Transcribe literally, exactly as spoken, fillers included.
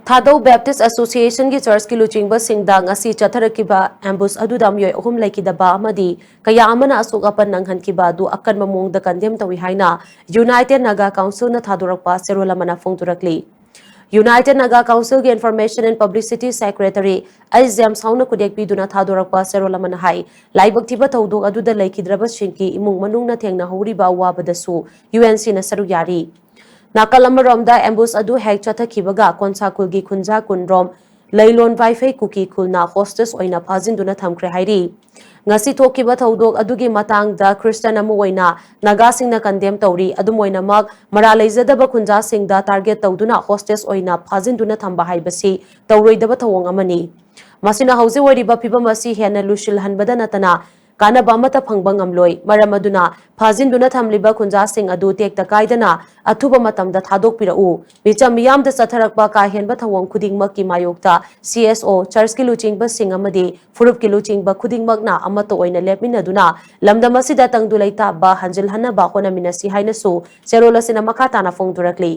ꯊꯥꯗꯧ Baptist ꯑꯦꯁꯣꯁꯤꯌꯦꯁꯟꯒꯤ ꯆꯔꯆꯀꯤ ꯂꯨꯆꯤꯡꯕꯁꯤꯡꯗ ꯉꯁꯤ ꯆꯠꯊꯔꯛꯈꯤꯕ ambush ꯑꯗꯨꯗ ꯃꯤꯑꯣꯏ ꯑꯍꯨꯝ ꯂꯩꯈꯤꯗꯕ ꯑꯃꯗꯤ ꯀꯌꯥ ꯑꯃꯅ ꯑꯁꯣꯛ ꯑꯄꯟ ꯅꯪꯍꯟꯈꯤꯕ ꯑꯗꯨ ꯑꯀꯟꯕ ꯃꯑꯣꯡꯗ ꯀꯟꯗꯦꯝ ꯇꯧꯏ ꯍꯥꯏꯅ ꯌꯨꯅꯥꯏꯇꯦꯗ ꯅꯥꯒꯥ ꯀꯥꯎꯟꯁꯤꯜꯅ ꯊꯥꯗꯣꯔꯛꯄ ꯆꯦꯔꯣꯜ ꯑꯃꯅ ꯐꯣꯡꯗꯣꯔꯛꯂꯤ꯫ ꯌꯨꯅꯥꯏꯇꯦꯗ ꯅꯥꯒꯥ ꯀꯥꯎꯟꯁꯤꯜꯒꯤ information and publicity secretary H James ꯍꯥꯎꯅ ꯈꯨꯗꯦꯛ ꯄꯤꯗꯨꯅ ꯊꯥꯗꯣꯔꯛꯄ ꯆꯦꯔꯣꯜ ꯑꯃꯅ ꯍꯥꯏ, ꯂꯥꯏꯕꯛ ꯊꯤꯕ ꯊꯧꯗꯣꯛ ꯑꯗꯨꯗ ꯂꯩꯈꯤꯗ꯭ꯔꯕꯁꯤꯡꯒꯤ ꯏꯃꯨꯡ ꯃꯅꯨꯡꯅ ꯊꯦꯡꯅꯍꯧꯔꯤꯕ ꯑꯋꯥꯕꯗꯁꯨ ꯌꯨ ꯑꯦꯟ ꯁꯤꯅ ꯁꯔꯨꯛ ꯌꯥꯔꯤ꯫ ꯅꯥꯀꯜ ꯑꯃꯔꯣꯝꯗ ꯑꯦꯝꯕꯨꯁ ꯑꯗꯨ ꯍꯦꯛ ꯆꯠꯊꯈꯤꯕꯒ ꯀꯣꯟꯁꯥ ꯈꯨꯜꯒꯤ ꯈꯨꯟꯖꯥ ꯀꯨꯟꯔꯣꯝ ꯂꯩꯂꯣꯟ ꯋꯥꯏꯐꯩ ꯀꯨꯀꯤ ꯈꯨꯜꯅ ꯍꯣꯁꯇꯦꯖ ꯑꯣꯏꯅ ꯐꯥꯖꯤꯟꯗꯨꯅ ꯊꯝꯈ꯭ꯔꯦ ꯍꯥꯏꯔꯤ꯫ ꯉꯁꯤ ꯊꯣꯛꯈꯤꯕ ꯊꯧꯗꯣꯛ ꯑꯗꯨꯒꯤ ꯃꯇꯥꯡꯗ ꯈ꯭ꯔꯤꯁꯇꯟ ꯑꯃ ꯑꯣꯏꯅ ꯅꯥꯒꯥꯁꯤꯡꯅ ꯀꯟꯗꯦꯝ ꯇꯧꯔꯤ꯫ ꯑꯗꯨꯝ ꯑꯣꯏꯅꯃꯛ, ꯃꯔꯥꯜ ꯂꯩꯖꯗꯕ ꯈꯨꯟꯖꯥꯁꯤꯡꯗ ꯇꯥꯔꯒꯦꯠ ꯇꯧꯗꯨꯅ ꯍꯣꯁꯇꯦꯖ ꯑꯣꯏꯅ ꯐꯥꯖꯤꯟꯗꯨꯅ ꯊꯝꯕ ꯍꯥꯏꯕꯁꯤ ꯇꯧꯔꯣꯏꯗꯕ ꯊꯧꯑꯣꯡ ꯑꯃꯅꯤ꯫ ꯃꯁꯤꯅ ꯍꯧꯖꯤꯛ ꯑꯣꯏꯔꯤꯕ ꯐꯤꯕꯝ ꯑꯁꯤ ꯍꯦꯟꯅ ꯂꯨꯁꯤꯜꯍꯟꯕꯗ ꯅꯠꯇꯅ ꯀꯥꯟꯅꯕ ꯑꯃꯠꯇ ꯐꯪꯕ ꯉꯝꯂꯣꯏ꯫ ꯃꯔꯝ ꯑꯗꯨꯅ ꯐꯥꯖꯤꯟꯗꯨꯅ ꯊꯝꯂꯤꯕ ꯈꯨꯟꯖꯥꯁꯤꯡ ꯑꯗꯨ ꯇꯦꯛꯇ ꯀꯥꯏꯗꯅ ꯑꯊꯨꯕ ꯃꯇꯝꯗ ꯊꯥꯗꯣꯛꯄꯤꯔꯛꯎ꯫ ꯃꯤꯆꯝ ꯃꯤꯌꯥꯝꯗ ꯆꯠꯊꯔꯛꯄ ꯀꯥ ꯍꯦꯟꯕ ꯊꯧꯑꯣꯡ ꯈꯨꯗꯤꯡꯃꯛꯀꯤ ꯃꯥꯌꯣꯛꯇ ꯁꯤ ꯑꯦꯁ ꯑꯣ, ꯆꯔꯆꯀꯤ ꯂꯨꯆꯤꯡꯕꯁꯤꯡ ꯑꯃꯗꯤ ꯐꯨꯔꯨꯞꯀꯤ ꯂꯨꯆꯤꯡꯕ ꯈꯨꯗꯤꯡꯃꯛꯅ ꯑꯃꯠꯇ ꯑꯣꯏꯅ ꯂꯦꯞꯃꯤꯟꯅꯗꯨꯅ ꯂꯝꯗꯝ ꯑꯁꯤꯗ ꯇꯪꯗꯨ ꯂꯩꯇꯥꯕ ꯍꯟꯖꯤꯜꯍꯟꯅꯕ ꯍꯣꯠꯅꯃꯤꯟꯅꯁꯤ ꯍꯥꯏꯅꯁꯨ ꯆꯦꯔꯣꯜ ꯑꯁꯤꯅ ꯃꯈꯥ ꯇꯥꯅ ꯐꯣꯡꯗꯣꯔꯛꯂꯤ꯫